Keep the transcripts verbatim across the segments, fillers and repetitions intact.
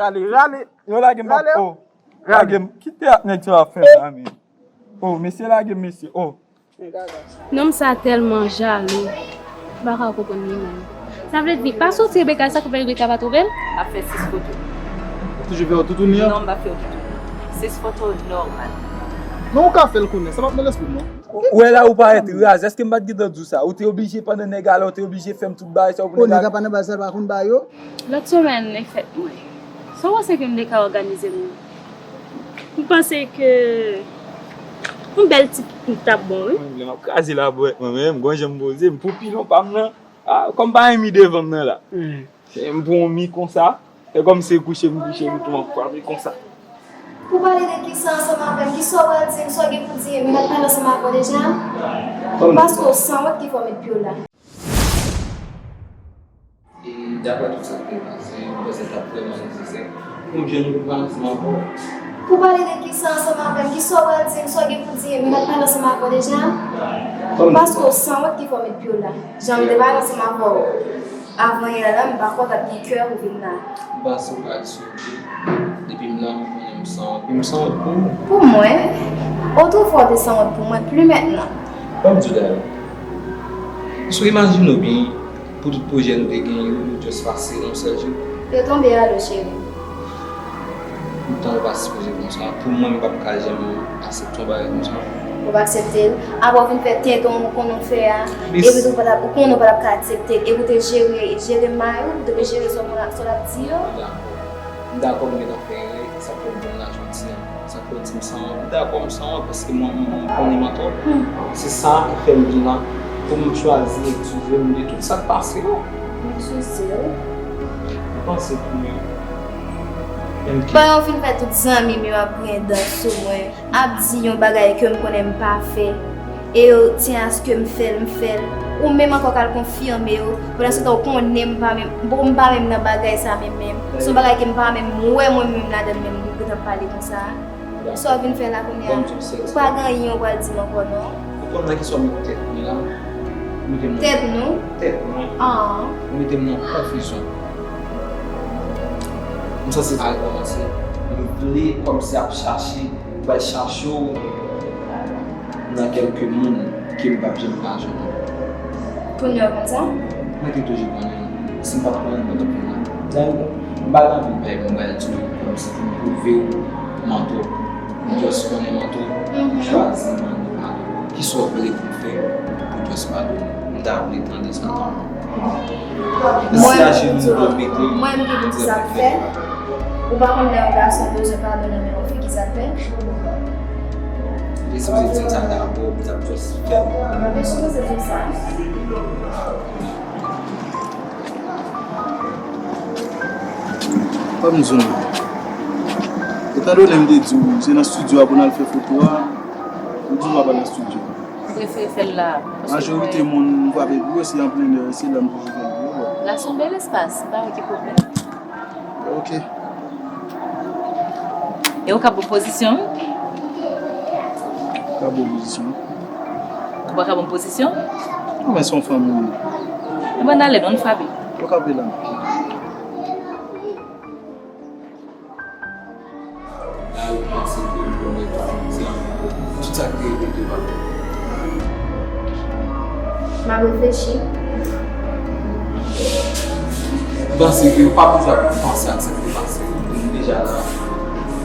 Rale, rale. Yo lage m, papa. Oh. Lage m. Kite ak nèg sa ap fè la, men. Oh, mesye, lage m, mesye. Oh. Nonm sa tèlman jalou. M pa ka konprann li menm. Sa vle di, pa soti Rebecca, sa k fè Rebecca pa twouve l? M ap fè sis foto. Ou toujou fè yo toutouni an? Non, m pa fè yo toutouni. Sis foto nòmal. Non, ou ka fè l konnen, sa p ap nan lespri m, non. Ou wè la ou parèt raz. Èske m pa t gentan di w sa? Ou te oblije pandan nèg a la, ou te oblije fè m tout bagay sa yo pou nèg a. O, nèg a pa nan baz la, l pa konn ba yo. Lòt semèn, e fèt mwen. Sa w panse ke m te ka òganize m? M panse ke yon bèl ti koup t ap bon, wi. Mwen menm, m ap kraze labouwèt mwen menm, gon jan m poze m pou pilon pa m nan. Ah, kòm pa gen mi devan m nan la. M pran yon mi konsa, e kòm se kouche m kouche, m tou m ap frape konsa. Pou pale de kisa ansanm avè m? Kisa w pral di m? Sa w gen pou di m? M pa t pale ansanm avè w deja? Paske w sanwont ki fè w met pye w la. E daprè tout sa k te pase, ou panse l t ap vrèman nesesè pou m jwenn yon pale ansanm avè w? Pou pale de kisa ansanm avè m? Kisa w pral di m? Sa w gen pou di m? M pa t pale ansanm avè w deja? Paske w sanwont ki fè w met pye w la. Jan m te pale ansanm avè w avan yè la, m pa kwè w t ap gen kè pou vin la. M panse w pral sove. Depi m la, m konnen m sanwont. E m sanwont pou ou. Pou mwen? Otrefwa w te sanwont pou mwen, pli mentnan. Ban m di w dayè. Si w imajine w byen, pou tout pwojè nou te genyen yo, yo just pase nan yon sèl jou. Yo tonbe a dlo, cheri. Poutan yo pa sipoze konsa. Pou mwen, m p ap ka janm aksepte yon bagay konsa. Ou pa aksepte l? Apre w vin fè tenten w konn ou fè a. Epi tou, ou pa t ap, ou konnen w pa t ap ka aksepte l. Epi w te jere, jere may ou, ou te jere sa w konn, sa w t ap di yo. M dakò. M dakò m gentan fè erè, sa k fè m vin la jodi a. Sa k fè w di m sanwont? M dakò m sanwont paske mwen, mwen, mwen konnen m antò. Se sa ki fè m vin la, pou m chwazi eskize m de tout sa k pase yo. M eskize w. Ou panse pou mwen. Menm ki. Pandan w fin fè tout zanmi m yo ap griyen dan sou mwen, ap di yon bagay ke m konnen m pa fè. E yo tyen aske m fè l, m fè l. Ou menm ankò k al konfime yo. Pandan se tan ou konnen m pa menm, bon, m pa menm nan bagay sa menm menm. Se yon bagay ke m pa menm wè mwen menm ladan l menm, m gentan pale konsa. Sa w vin fè la kounye a? Ou pa gen anyen ou pral di m ankò non. Ou konn nan kisa w met tèt mwen la? Ou mete m nan. Tèt nou? Tèt mwen. Ah. Ou mete m nan konfizyon. M sanse sa al kòmanse. M vle kòmsi ap chache, m pral chache w nan kèlke moun ke m p ap janm ka jwenn. Kounye a w konn sa? Mwen te toujou konnen, si m pa t konnen, mwen t ap konnen. Dayè, m pa t anvi bay m bay di w kòmsi pou m pwouve w m antò. M just konnen m antò, m chwazi mande padon. Kisa w vle pou m fè pou just padone? M ta vle tande sa nan men w. Mwen, mwen ki di sa k fè. Ou pa konn lè yon gason bezwen padon nan men yon fi, ki sa k fè? Li sipoze di m sa dabò, m t ap just fè l. Li sipoze di m sa. Ban m di w non. Etandone m te di w se nan estidyo a pou n al fè foto a, ou di w pa pral nan estidyo a. M prefere fè l la. Majorite moun m frape pou yo, se an plen nè, se la m toujou fè l pou yo. La se yon bèl espas, m pa wè ki pwoblèm. Ok. E ou ka pran pozisyon? Ka pran pozisyon. Ou pa ka pran pozisyon? Non, men se yon fanm ou ye. Ebyen ale non, n frape. Ou ka vle la. La yo panse ke yo mèt tout sa. Tout sa ki te repete pa. M ap reflechi. M panse ke yo pa bezwen ap panse ak sa ki te pase. Nou deja la.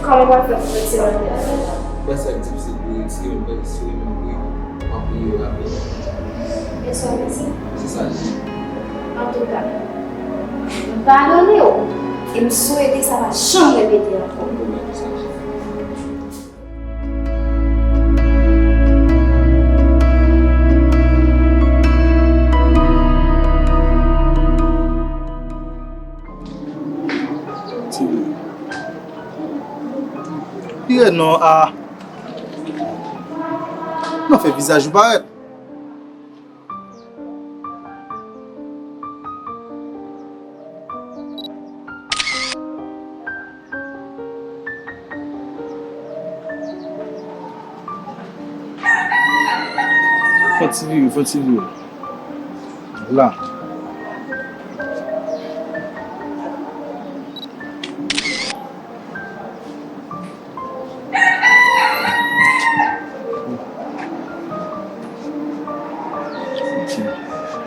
Kòman w ap fè pou retire l nan tèt ou? Mwen sa k difisil pou retire, mwen pa espere menm ke w ap bliye rapid. E sa w panse? Se sa l ye. Antouka, m padone w e m swete sa pa janm repete ankò. Bon, mwen tou sa l ye. Vire non a. Non, fè vizaj ou parèt. Fè ti vire, fè ti vire. La.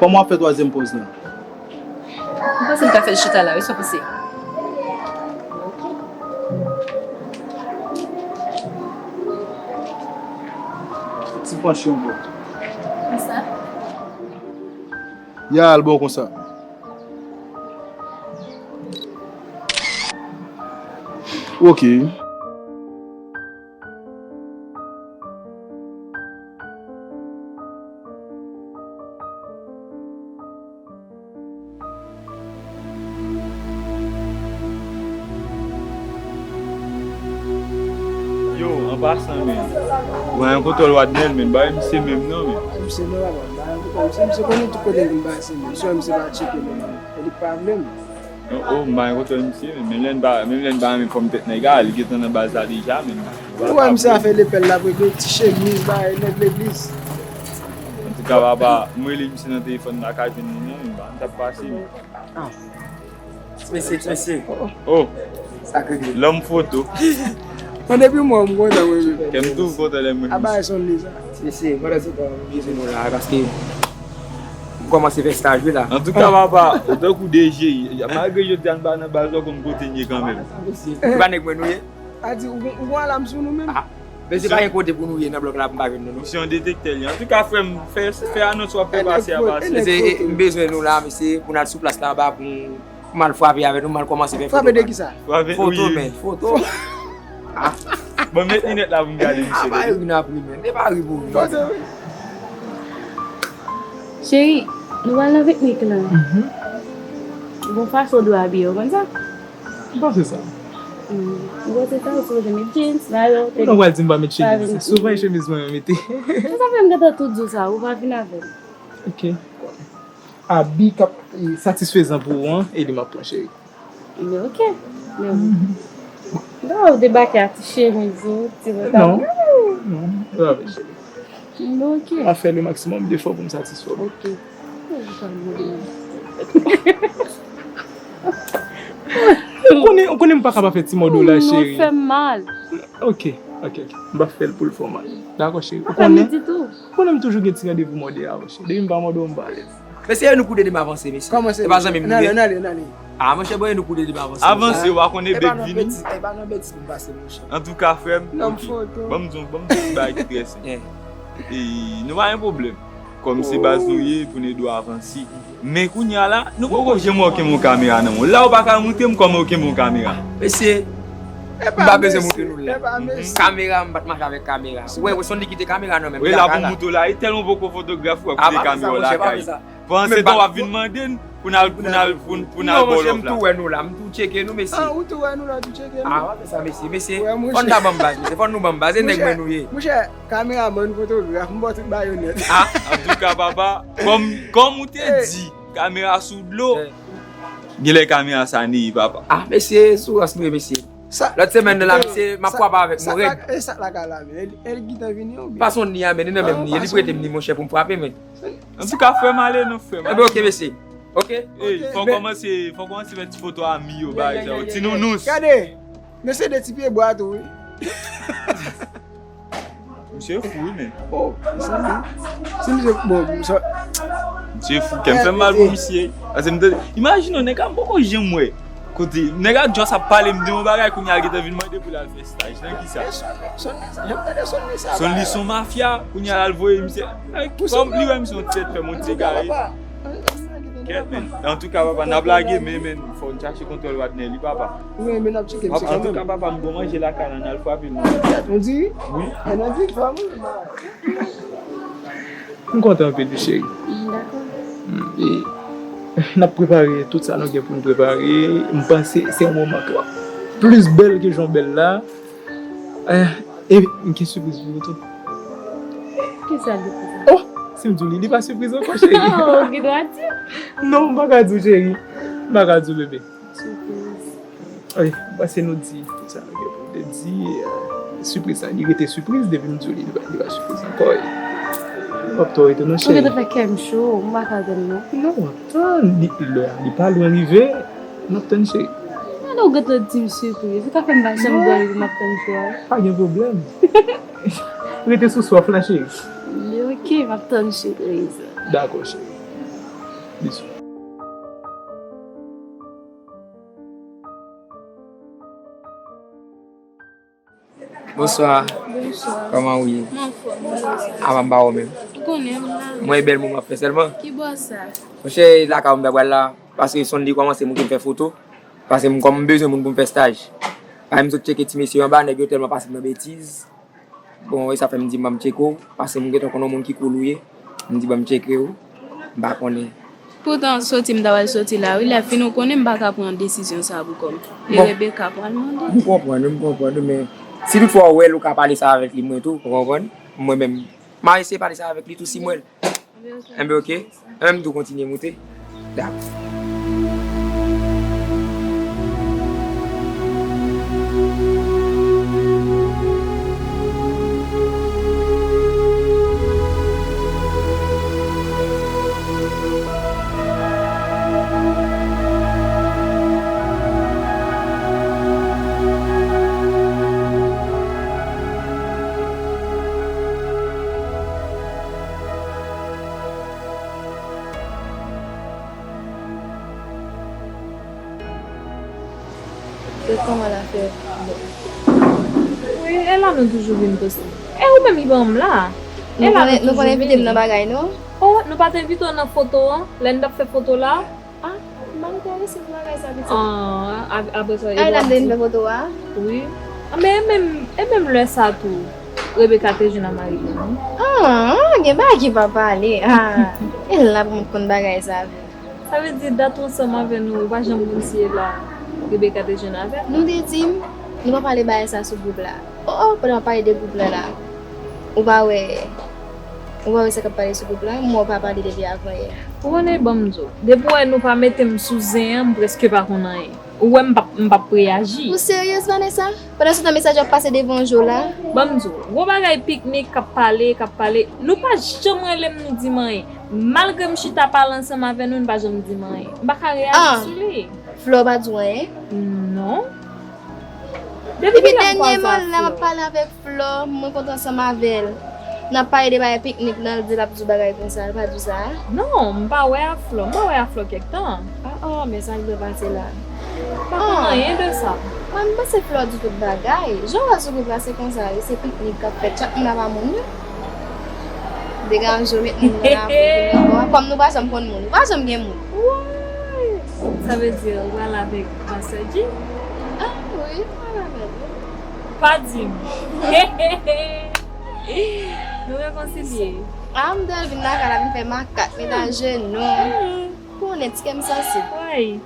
Kòman w ap fè twazyèm pòz lan? M panse m ka fè l chita la, wi, sa w panse? Ti panch yon bò. Konsa? Ya al bò konsa. Ok. Yo, an pasan, men. Mwen, kote w Wadnel, men, bay misye menm non, men. Misye non, papa, bay kote misye, misye konnen tout kote m pase, men. Sou misye pa tcheke, men. E li pa vle m. Oh, oh, m pa gen kontwòl misye, men menm lè n pa, menm lè n pa renmen fòm tèt nèg la, li gentan nan baz la deja, men. Ou wè misye a fè lepèl la, pou ti chemiz la, e nèg legliz. Antouka, papa, m rele misye nan telefòn la, ka jwenn li non, men m t ap pase, men. Ah. Mesye, mesye. Oh. Sa k regle. Lòm foto. Mwen depi mwen, m kontan, wi, wi. Kè m tou kontan lè m wè misye. Aba, e sonn li sa. Mesye, pandan se tan, m jwenn nou la, paske m kòmanse fè staj, wi, la. Antouka, papa, ou tankou D J, malgre jodi a n pa nan baz la, ou konn kote n ye kanmenm. Mesye, se pa nèg mwen nou ye? A di, ou gon, ou gon alam sou nou menm? Ah, mesye, pa gen kote pou nou ye nan blòk la pou m pa jwenn nou, non. Misye yon detektè, li. Antouka, frè m, fè, fè anons w ap fè pase a pase. Mesye, e, m bezwen nou la, mesye, pou n al sou plas la anba pou m, pou m al frape avè nou, m al kòmanse fè foto. Frape de kisa? Frape, foto, men, foto. Ah. Bon, met linèt la pou m gade misye. Apa ri nan pri, men. E pa ri pou ri. Foto, wi. Cheri, nou pral nan piknik lan. Mhm. Bon fason w dwe abiye, w konn sa? M panse sa. Hmm. Ou panse sa, ou sipoze met jeans, mayo, tenis. Ou pral di m pa met chemiz. Souvan e chemiz mwen mete. Se sa fè m gentan tou di w sa, ou pa vin avè m. Ok. Abi k ap, e, satisfezan pou ou an, e li m ap pran, cheri. Men ok. Men wi. Non, ou debake ak ti chemiz ou, ti pantalon. Non, non, non, cheri. Men ok. M ap fè le maximum d'effort pou m satisfè w. Ok. Ou konnen, ou konnen m pa ka pa fè ti mòde w la, cheri. Non, fè m mal. Ok, ok, ok. M pa fè l pou l fè w mal. Dakò, cheri. Ou konnen, ou konnen m toujou gen ti randevou mòde avè w, cheri. Depi m pa mòde w, m pa alèz. Mesye, nou kou de de m avanse, mesye. Kòman se? E pa zanmi m nou ye? N ale, n ale, n ale. Ah, monchè, bon, nou kou de de m avanse. Avanse, w a konnen bèk vini. E pa nan bèt, e pa nan bèt m pase, monchè. Antouka, frè m, ok. Ban m di w, ban m di w ti bagay ki trè senp. E, nou pa gen pwoblèm. Kòm se baz nou ye, pou n ede w avanse. Men kounye a la, nou poko janm wè w kenbe yon kamera nan men w. La ou pa ka montre m kòman w kenbe yon kamera. Mesye, m pa bezwen montre nou l la. Kamera, m pa t mache avèk kamera. Ou wè, se yon li kite kamera nan men m. Wi, la pou m montre w la, e tèlman w poko fotograf, ou ap kite kamera w lakay. Pandan se tan w ap vin mande n pou n al, pou n al, pou n, pou n al ba w love la. Non, monchè, m tou wè nou la, m tou tcheke nou, mesye. Ah, ou tou wè nou la, tou tcheke nou. Ah, w ap fè sa, mesye, mesye. Fò n ta ban m baz, mesye, fò nou ban m baz, e nèg mwen nou ye. Monchè, kameramann, fotograf, m ba w tout bagay yo nèt. Ah, antouka, papa, kòm, kòm ou te di, kamera sou dlo, genlè kamera sa neye, papa. Ah, mesye, sou rans nou ye, mesye. Lòt semèn nan la, mesye, m ap frape avèk nou rèd. E sa k lakay la, men? E li ki te vini, oubyen? Pa se yon ni a, men, e nan menm ni, e li prete m ni, monchè, pou m frape, men. Antouka, frè m, ale non, frè m. Enben, ok, mesye. Ok. Ey, fò kòmanse, fò kòmanse fè ti foto a mi yo, bagay sa yo. Ti nounous. Gade, mesye de ti pye bwa tou, wi. Misye fou, wi, men. Oh, misye fou. Si misye, bon, sa. Misye fou, kè m fè m mal pou misye. Paske m te, imajine w, nèg la m poko janm wè. Kote, nèg la just ap pale m de yon bagay, kounye a l gentan vin mande pou l al fè staj nan kisa? Sonn li, sonn li, sonn li, sonn li, sonn li, sonn mafya, kounye a l al voye misye. Kòm li wè misye yon tèt fè m on ti egare. Kèt, men. Antouka, papa, n ap lage, men, men, fò n chache kontwòl Wadnel, wi, papa. Wi, men n ap tcheke misye kanmenm. Antouka, papa, m gon manje lakay la, n al frape l, non. Kèt, on diri? Wi. E nan diri, pa mwen, m kontan anpil, wi, cheri. Dakò. Mm, e n ap prepare tout sa nou gen pou n prepare. M panse se yon moman twòp plis bèl ke jan w bèl la. Eh, e m gen sipriz pou ou tou. Kisa l gen pou sa? Oh, si m di w li, li pa sipriz ankò, cheri. Oh, ou gen dwa di. Non, m pa ka di w, cheri. M pa ka di w, bebe. Sipriz. Wi, m panse nou di tout sa nou gen pou nou te di. Eh, sipriz sa, li rete sipriz. Depi m di w li, li pa, li pa sipriz ankò. E m p ap twò rete non, cheri. Ou gentan fè kè m cho, m pa ka tann non. Non, w ap tann. Li, lè a, li pa lwen rive. M ap tann, cheri. Gade ou gentan di m sipriz. Ou ka fè m pa janm dòmi pou m ap tann cho a. Pa gen pwoblèm. Rete sou swaf la, cheri. Li ok, m ap tann sipriz. Dakò, cheri. Bisous. Bonswa. Bonswa. Kòman ou ye? M anfòm, bonswa. A, m ba ou menm. Ou konnen m la. Mwen, e bèl moun m ap fè sèlman. Ki bò sa? Monchè, lakay ou m ta pral la, paske sonn li kòmanse, moun ki m fè foto. Paske m, kòm m bezwen moun pou m fè staj. Paske m sot tcheke ti mesye anba, nèg yo tèlman pase m nan betiz. Bon, e sa fè m di ban m tcheke w, paske m gentan konn yon moun ki cool ou ye. M di ban m tcheke w, m pa konnen. Poutan soti m ta pral soti la wi, lè fini ou konnen m pa ka pran desizyon sa pou kò m. E Rebecca pral mande. M konprann, m konprann, men si toutfwa ou wè l, ou ka pale sa avèk li mwen tou, ou konprann? Mwen menm, m a eseye pale sa avèk li tou si m wè l. Enben, oke. Enben, m tou kontinye moute. Dakò. Gad kòman l ap fè. Wi, e la nou toujou vin poste. E ou menm ki ban m la? E la nou toujou vini. Nou konn envite m nan bagay, non? Oh, nou pa t envite w nan foto an, lè n t ap fè foto la? Ah, m pa enterese nan bagay sa, pitit. Ah, ap-, apre sa, Edouard di. Ay, la m te vin fè foto a? Wi. Ah, men e menm, e menm lè sa tou, Rebecca te jwenn a mari l, wi. Ah, gen bagay ki pa pale. Ah, e la pou m konn bagay sa vre. Sa vle di dat ou ansanm avè nou, ou pa janm konn si e la Rebecca te jwenn avè l? Nou te di m, nou pa pale bagay sa sou gwoup la. Oh, oh, pandan w ap pale de gwoup la la, ou pa wè, ou pa wè sa k ap pale sou gwoup la? M wè w pa pale depi avan yè. Ou konnen, ban m di w, depi w wè nou pa mete m sou zen an, m prèske pa konn anyen. Ou wè m p ap, m p ap reyaji. Ou seryez, Vanessa? Pandan se tan mesaj yo ap pase devan je w la. Ban m di w, gwo bagay piknik k ap pale, k ap pale. Nou pa janm rele m, nou di m anyen. Malgre m chita pale ansanm avè nou, nou pa janm di m anyen. M pa ka reyaji sou li. Flò pa di w anyen? Non. Depi kilè m kwaze ak Flò? Epi dènyèman la, m ap pale avèk Flò, mwen kontre ansanm avè l. N ap pale de bagay piknik nan, l di l ap di w bagay konsa, l pa di w sa a? Non, m pa wè a Flò, m pa wè a Flò kèk tan. Ah, oh, men sa k dwe pase la? M pa konn anyen de sa. Mwen, m panse Flò di tout bagay. Jan w wè sou gwoup la, se konsa, wi, se piknik k ap fèt, chak moun ap a moun yo. Degaje w, met moun nan lavi w, kòm nou pa janm konn moun, nou pa janm gen moun. Woy! Sa vle di ou pral avèk Master G? Ah, wi, m pral avè l, wi. Pa di m. Nou rekonsilye? Ah, m te vin lakay la, vin fè makak, met ajenou. Konnen ti kè m sansib. Woy!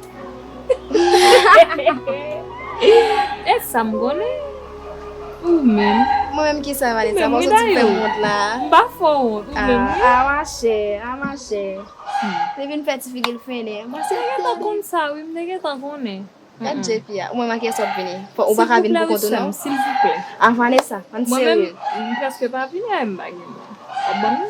E sa m konnen. Ou menm. Mwen menm ki sa, Vanessa? Ou menm, wi, dayè. M pa fè w wont, ou menm, wi. Ah, machè, ah, machè. Li vin fè ti figi l fennen. M te gentan konn sa, wi, m te gentan konnen. Gad je fi a. Ou menm, a kiyès w ap vini? Ou pa ka vin pou kont ou, non? Silvouplè, silvouplè. Ah, Vanessa, ann serye. Mwen menm, m prèske pa vini, a, m pa gen moun. W ap ban m?